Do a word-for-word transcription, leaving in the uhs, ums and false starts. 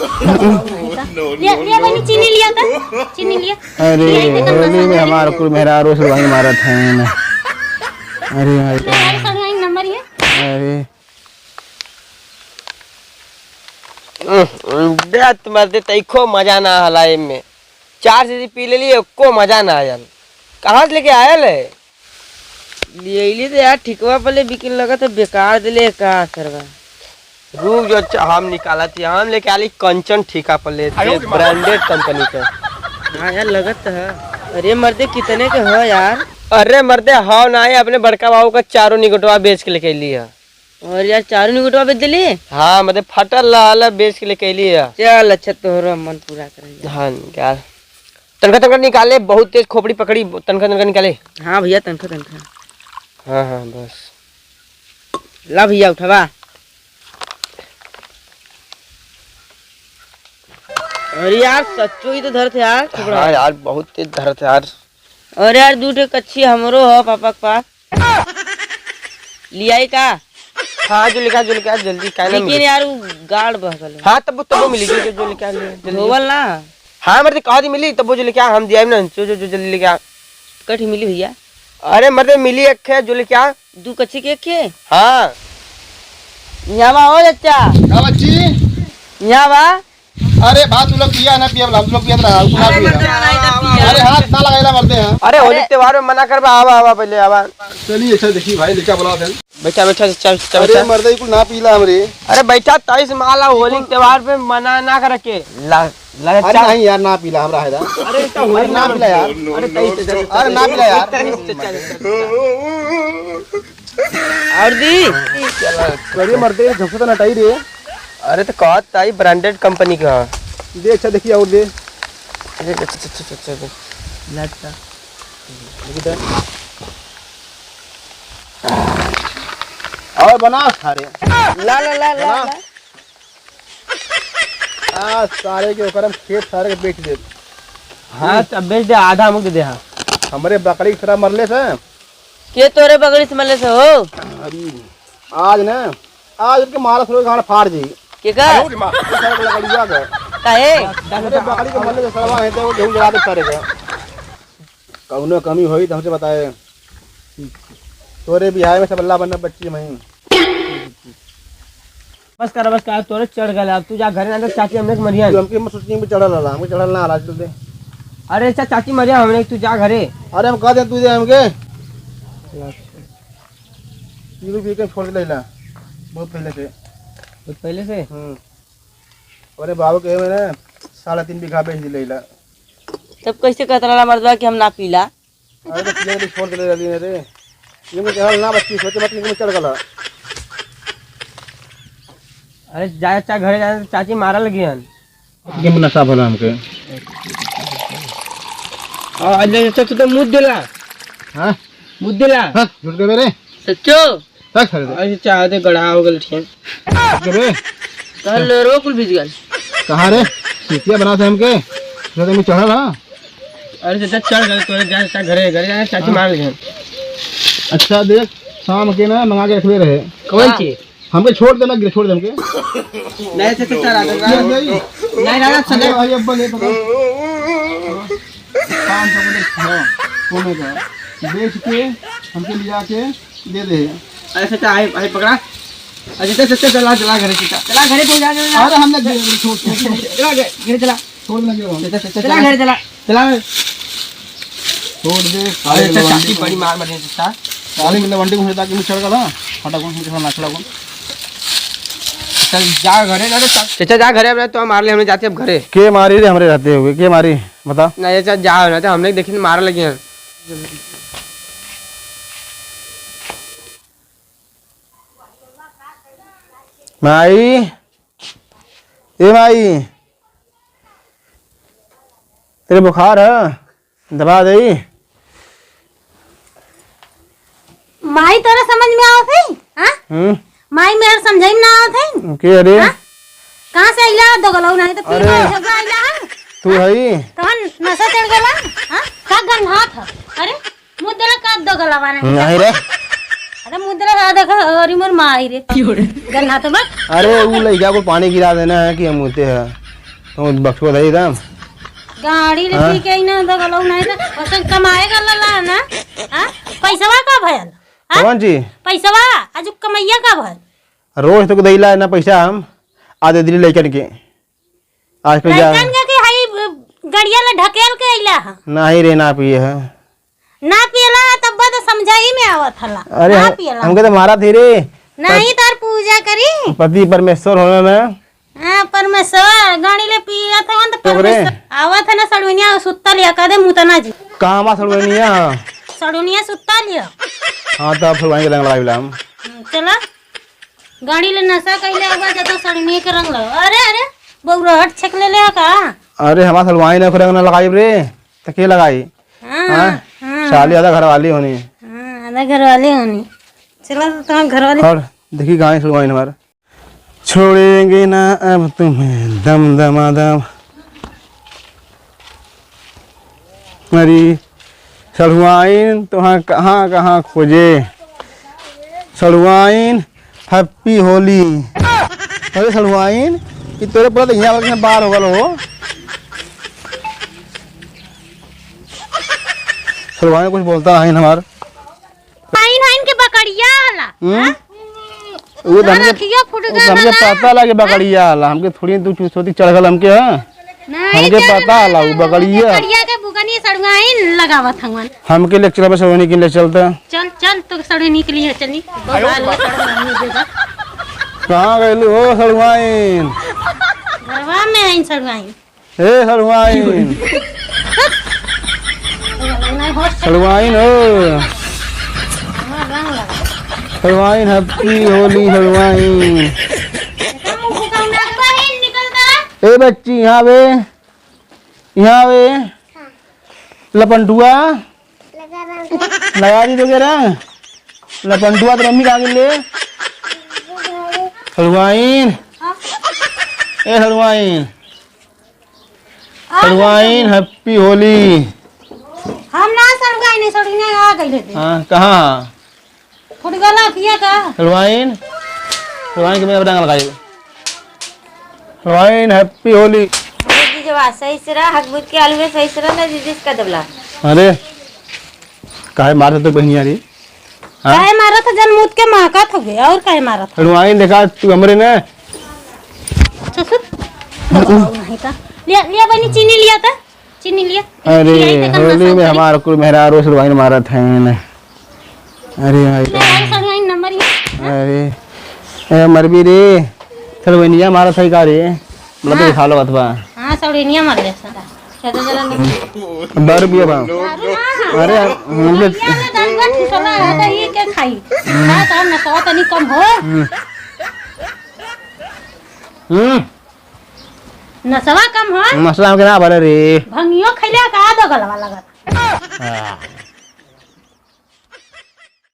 लिया, लिया बहिनी, चीनी लिया तो, चीनी लिया। अरे, लिया, इधर होली में हमार कुल मेहरारू से वही मारत हैं। अरे, अरे। मेहरारू से वही नंबर ये। अरे। उम, उम, देत मर्दे, तइको मजा ना हला एमे। चार सीसी पी लेली, एको मजा ना आयल। कहाँ से लेके आयल है? ले अइली तो यार, ठिकवा पर ले बिकिन लगत है, बेकार दिले का सरवा। रुक जो, अच्छा, हम निकालत ही, हम लेके आली कंचन ठिका पर ले, आयो रे माँ। Branded company के। हाँ यार, लगत तो है। अरे मर्दे, कितने के हो यार? अरे मर्दे, हव ना, ये अपने बड़का बाबू का चारों निगोटवा बेच के लेके अइली है। और यार, चारू निगुटवा बेच देली? हाँ, मतलब फटल रहल, बेच के लेके अइली है। चल, अच्छा, तोहरो मन पूरा कर। हाँ यार, तनखा, तनखा निकाले, बहुत तेज खोपड़ी पकड़ी, तनखा, तनखा निकाले। हाँ भैया, तनखा, तनखा। हाँ, हाँ, बस। ला भैया, उठावा। अरे यार, सच्चो ही तो धरत है यार, खोपड़ा। हाँ यार, बहुत तेज धरत है यार। अरे यार, दू ठे कच्छी हमरो हो पापा के पास। लियाई का? हाँ, जो लेके आ, जो लेके आ, जल्दी, काहे ना लेकिन मिली? यार, उ गाड़ बह गल। हाँ, तब, तब मिली, जो, जो, जो लेके आ, ले, जल्दी। धोवल ना? हाँ, मर्दे, कहा दी मिली, तब वो जो लेके आ, हम दिया ना, जो, जो, जो, जल्दी लेके आ। कठी मिली भैया? अरे मर्दे, मिली एक है, जो लेके आ। दू कच्छी के एक है? हाँ। यहाँ बा हो चाचा। का बच्ची? यहाँ बा। अरे भाई, तू लोग पिया ना, पिया वाला, हम लोग पियत रहा, तू ना अरे पिया। मर्दे, नहीं तो पिया। अरे हाथ ना लगाइला मर्दे हैं। अरे होली अरे। त्योहार में मना करबा, आवा, आवा, पहले आवा। चलिए, अच्छा देखिए भाई, लड़का बुलावत है। बैठा, बैठा, चल, चल, अरे चल। मर्दे, कुल ना पीला हमरे। अरे बैठा, तेईस माला होली त्योहार पे मना ना कर के। ला, ला, अरे चल। नहीं यार, ना पीला हमरा है दा। अरे तो होली अरे ना ना पीला यार। अरे तेईस से चल, अरे ना पीला यार। तेईस से चल। और दी? अरे मर्दे, झपसे तो नटाई रे। अरे तो कहत ताई branded company का। दे, अच्छा देखिए और दे। अरे, अच्छा, अच्छा, अच्छा, अच्छा, अच्छा। लटका। देखिए तो। और बना सारे। ला, ला, ला, ला, बना। ला। आ, सारे के ओकर हम खेत सारे के बेच देब। हाँ, तब बेच दे, आधा हमके दे दे, हाँ। हमरे बकरी के सारा मरले से। के तोरे बकरी से मरले से हो? अरे, आज ना, आज उनके मारा सुनो गांड फाड़ दी। के का? अरे माँ। लकड़िया का। काहे? अरे बकरी के मरले से सरवा है तो वो गेहूं जला दे सारे का। कौनो कमी होई तो हमसे बताए। तोरे बिहार में सब अल्लाह बन्ना बच्ची में। बस कर, बस कर, तोरे चढ़ गल। अब तू जा घरे, ना तो चाची हमने के मरियन। तू हमके मत सोचिए, हमके चढ़ल रहला, हमके चढ़ल ना आला, चल दे। अरे अच्छा, चाची मरियन हमने, तू जा घरे। अरे हम कह दे, तू दे हमके। तीन रुपये के छोड़ के लेला, बहुत पहले से। बहुत पहले से? हम्म। अरे बाबू के मैंने साढ़े तीन बीघा बेच दिले ला। तब कैसे कहत रहला मर्दवा कि हम ना पीला? अरे तो पिए के छोड़ देले रहली ने रे। ये में चढ़ल ना बच्ची, सोचे मत कि में चढ़ गला। अरे जा, जा, घरे जा, चाची मारा लगी हन। ये में नशा भला हमके। आ, ले, ले, चल, तू तो मुँह देला। हाँ? मुँह देला। हाँ, झूठ के रे। सच्चो? तक खरीदे। अरे चाहते गढ़ा हो गल ठीक। अरे। कल रो कुल भीज गल। कहाँ रे? सीतिया बना थे हमके। जो तुम चढ़ल, हाँ? अरे चाचा चढ़ गए, तोरे जा, जा घरे, घरे जा, चाची हाँ। मार ले। अच्छा देख, शाम के ना मंगा के रख ले रहे। कौन हाँ। चीज? हमके छोड़ देना, गिर छोड़ दे हमके। नहीं चाचा, चल आ, चल आ। नहीं, नहीं। नहीं, नहीं, नहीं, अरे भाई, अब्बा ले पकड़। पाँच सौ को दे, हाँ, सोने का। बेच के हमके लिया के दे दे। अरे चाचा, आई, आई पकड़ा। अरे चाचा, चाचा, चला, चला घरे, चाचा। चला घरे पहुंचा दे, चला। अरे हमने दे, छोड़, छोड़, छोड़। चला घरे, घरे चला। छोड़ ना, गिरो। चाचा, चाचा, चला चला। घरे चला। चला। छोड़ दे, अरे साले चाचा, लवंडी चाची को। बड़ी मार मारी है, चाचा। साले की लवंडी को हटा के मुँह चढ़ गया था। हटा कौन, हटा ना, चला कौन। चल, जा घरे, जा, चल। चाचा, जा घरे, अब तो मार ले, हमने जाते अब घरे। के मारी रे हमरे रहते हुए, के मारी? बता। नहीं, चाचा, जा ना, तो हमने देखे मार लगे हैं। माई, ए माई, तेरे बुखार है, दवा दे। माई तोरा समझ में आवत है? हाँ? हम्म। माई मेरे समझ में ना आवत है? के अरे? हाँ? कहाँ से आइला दोगलऊ, नहीं तो पी अरे। के झगड़ा आइला है? तू है? तहन नशा चढ़ गला? हाँ? का गन्हात है? अरे? मुद्रा का दो गलावा नहीं। नहीं रे। अरे मुद्रा का देखा, अरे मोर माई रे। गन्ना तो बस। अरे वो लइका को पानी गिरा देना है कि हम होते हैं। तो बक्सवा धई दाम। गाड़ी ले हाँ? पी के ही ना दो गलो नहीं था। वसन कमाए गला ला ना। हाँ? पैसवा का भयल? हाँ? कौन जी? पैसवा, आज कमैया का भयल? रोज तो दईला ना पैसा हम, आधे दिली लइकन के। आज पे जा। लइकन के, के हई गड़िया ले ढकेल के अइला ह। नहीं रे, ना पिए है। ना पियला तब तो समझाई में आवत हला। अरे ना हम, पियला। हमके तो मारा थी रे। नहीं, पर तार पूजा करी। पति परमेश्वर होने में। हाँ, परमेश्वर, गाड़ी ले पिया था, तो तो रे। परमेश्वर। आवत है ना सड़ुनिया, सुत्ता लिया, कह दे मुतना जी। कहाँ बा सड़ुनिया? सड़ुनिया सुत्ता लिया। हाँ, तो अब सड़ुनिया के रंग लगाई ला हम। हम्म, चला। गाड़ी ले नशा कइले आवा, जतो सड़ुनिया के रंग लगा। अरे, अरे, बउरहट छेक ले ले का? अरे, हमार सड़ुआइन ओकरे रंग ना लगाई रे, तो के लगाई? हाँ, हाँ? हाँ। साली आधा घरवाली होनी। हाँ, आधा घरवाली होनी। चला तो तहां घरवाली। और देखी गाय सड़ुआइन हमार। छोड़ेंगे ना अब तुम्हें दम दमादम। अरे सड़ुआइन तोहां कहाँ कहाँ खोजे। सड़ुआइन, happy होली। अरे सड़ुआइन, कि तोरे पूरा तो यहाँ वक्त में बाहर हो गल हो। सड़ुआइन कुछ बोलता नहीं हमार। आइन आइन के बकरिया हला, हम्म? हाँ? वो तो तोर हमके, अखिया फूट वो गया तो हमके हला। पता लगे बकरिया हला, हमके थोड़ी तू चूसोती चढ़ गल हमके, हाँ? नहीं, हमके चढ़ पता गया हला, वो हला, बकरिया। बकरिया के बुकनी सड़ुआइन लगावत हवन। हमके ले चलबे सड़ुआइन के ले चलता। चल, चल, तो सड़ुआइन के लिए चली। बवाल में सड़ुआइन देगा। कहाँ गइलू हो सड़ुआइन? घरवा में आइन सड़ुआइन। ए सड़ुआइन। सड़ुआइन हो। सड़ुआइन, happy होली सड़ुआइन। ए बच्ची, यहाँ आवे, यहाँ आवे। लपंडुआ। लगा दी तो के रंग। लपंडुआ तो मम्मी कहाँ गेले? सड़ुआइन। ए सड़ुआइन। सड़ुआइन, happy होली। हम ना सड़ुआइन, सड़ुआइन आ गइल है। हाँ, कहाँ? फुट गला किया का? सड़ुआइन, सड़ुआइन के मैं रंग लगाई। सड़ुआइन, happy होली। अरे जीजवा, सही से रह, हक बुझ के आलू में सही से रह, ना जीजिस का दबला। अरे, काहे मारत तो बहनिया रे? हाँ? काहे मारत है? जन मुद के महकत हो गया, और काहे मारत है? रुआइन देखा तू हमरे ने। ससुर, नहीं था। लिया, लिया बहनी, चीनी लिया था, चीनी लिया। अरे, लिया ही था, कल होली में मसाला हमार कुल मेहरारू से रुआइन मारत है ने। अरे भाई, ले, आई सड़ुआइन नंबर ही। अरे, ए, मरबी रे, सड़ुआइनिया मारत है का रे? मतलब हाँ। खा लो बतवा। हाँ, सड़ुआइनिया मार ले सदा। दारू पिए बा। दारू ना, हाँ। अरे यार, हमके भैया ने दरुआ ठुसला है, तो ये के खाई? खा तो हम नसवा तनी कम हो। हम्म। हम्म। नसवा कम हो? नसवा हमके ना भरे रे। भंगियो खैले का दो गलवा लगत। हाँ।